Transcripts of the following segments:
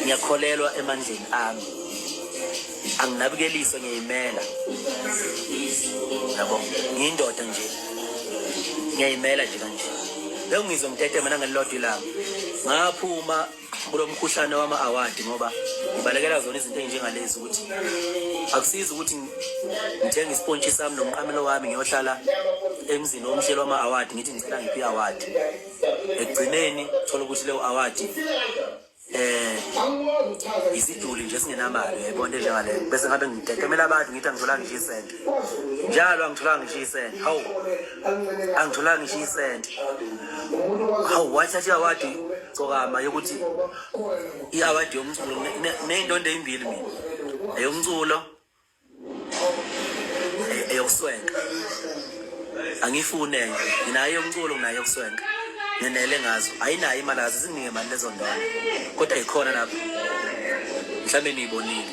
Ngiyakholelwa emandleni ami. Anginabukeliswa ngiyayimela. Yabo, ngiyindoda nje. Ngiyayimela nje kanje. Bengizwe ngitetema nangelilodwa ilanga. Ngaphuma kulo mkhuhlane wama-awadi ngoba ngibalekela zona izinto ey'njengalezi ukuthi akusizi ukuthi ngithenge isipontshi sami nomqamelo wami ngiyohlala emzini womhleli wama-awadi ngithi ngicela ngiphi i-awadi ekugcineni thola ukuthi leyo awadi eh isiduli nje singenamali uyayibona njengaleyo bese ngabe ngitetemela abantu ngithi angitholanga ngisho isente njalo angitholanga ngisho isente hawu angitholanga ngisho isente hawu wathatha i-awadi cokama yokuthi i-awadi yomculo ney'ndondo ey'mbili mina eyomculo eyokuswenka angifuni enye nginayo yomculo nginayo yokuswenka ngenele ngazo ayinayo imali akaze zinginike imali lezo ndondo kodwa ikhona lapho mhlawumbe niyibonile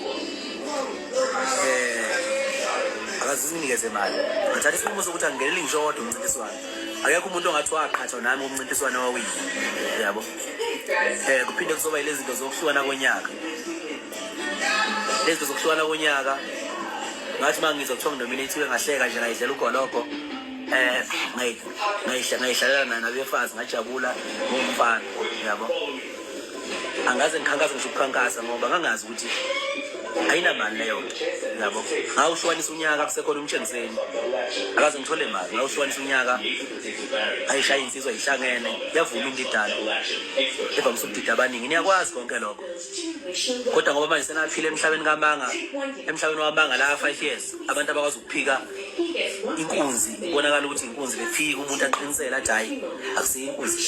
eh akaze zinginikeze imali ngathatha isinqumo sokuthi angingeneli ngisho kodwa umncintiswano akekho umuntu ongathi waqhathwa nami kumncintiswano wawini yabo eh kuphinde kuzoba yilezi zinto zokuhlukana konyaka lezi zokuhlukana konyaka ngathi uma ngizwa kuthiwa nginominathiwe ngahleka nje ngayidlela ugologo eh ngayihlalela nayo nabefazi ngajabula ngomfana yabo angaze ngikhankase ngisho ukukhankasa ngoba ngangazi ukuthi ayinamali leyo nto yabo ngawuhlukanisa unyaka kusekhona umtshengiseni akaze ngithole mali ngawuhlukanisa unyaka ayishaya insizwa ihlangene yavuma into idala evamise ukudida abaningi niyakwazi konke lokho kodwa ngoba manje senaphila emhlabeni kamanga emhlabeni wamanga la 5 years abantu abakwazi ukuphika inkunzi kubonakala ukuthi inkunzi bephika umuntu aqinisele athi hayi akusiyo inkunzi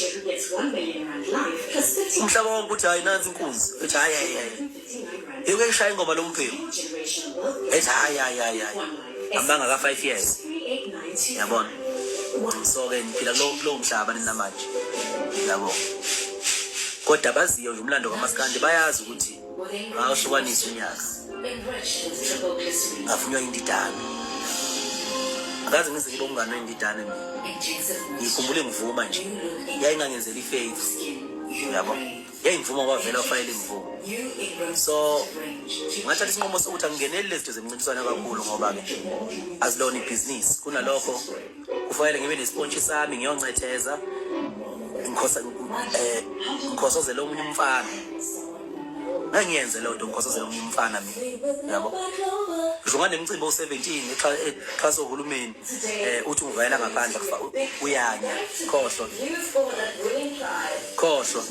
umhlaba wonke uthi hayi nansi inkunzi ethi hayi hayi hayi yeke ishaya ingoma lomphiko ethi hayi hayi hayi hayi amanga ka 5 years yabona so ke ngiphila kulowo mhlaba nina manje yabo kodwa baziyo nje umlando kamaskandi bayazi ukuthi ngawuhlukanisa unyaka ngafunywa indidane akaze ngize ngibe umngane wendidane mina ngikhumbule ngivuma nje yayingangenzela i-favor yabo yayingivuma ngoba vele wafayela imvumo so ngathatha isinqumo sokuthi angingeneli lezi zinto zemncintiswano kakhulu ngoba-ke azilona ibhizinisi kunalokho kufanele ngibe nesipontshi sami ngiyoncetheza ngikhosa eh ngikhosozele omunye umfana ngeke ngiyenze leyo nto ngikhosozele omunye umfana mina yabo ngisho nganemcimbi owu-17 exhasa uhulumeni um uthi ungivayela ngaphandle uyanya khohlwa khohlwa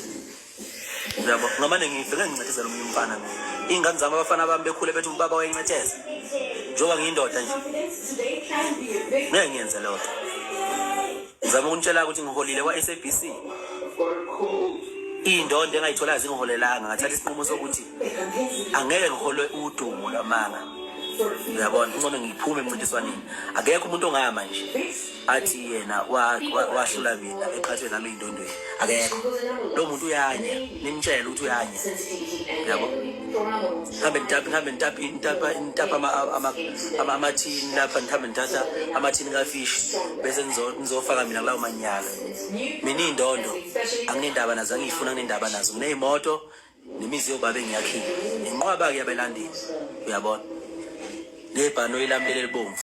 Uyabo? Ngamane ngife ngeke ngincethezele omunye umfana mina. Iy'ngane zami abafana bami bekhule bethi ubaba wayencetheza. Njengoba ngiyindoda nje. Ngeke ngiyenze leyo nto. Ngizama ukunitshela ukuthi ngiholile kwa-SABC. Iy'ndondo engayithola zingiholelanga ngathatha isinqumo sokuthi angeke ngiholwe udumo lwamanga. Uyabona? Ngcono ngiphume emncintiswaneni. Akekho umuntu ongama nje. athi yena wahlula mina eqhathwe nami ey'ndondweni akekho lo muntu uyanya nimtshele ukuthi uyanya yabo hambe nitapa hambe nitapa nitapa nitapa amathini lapha nihambe nithatha amathini kafishi bese nizofaka mina kulawo manyala mina iy'ndondo anginendaba nazo angiyifuna anginendaba nazo nginey'moto nemizi yobaba engiyakhile nenqwaba-ke yabelandeli uyabona nebhanoyi lami leli elibomvu.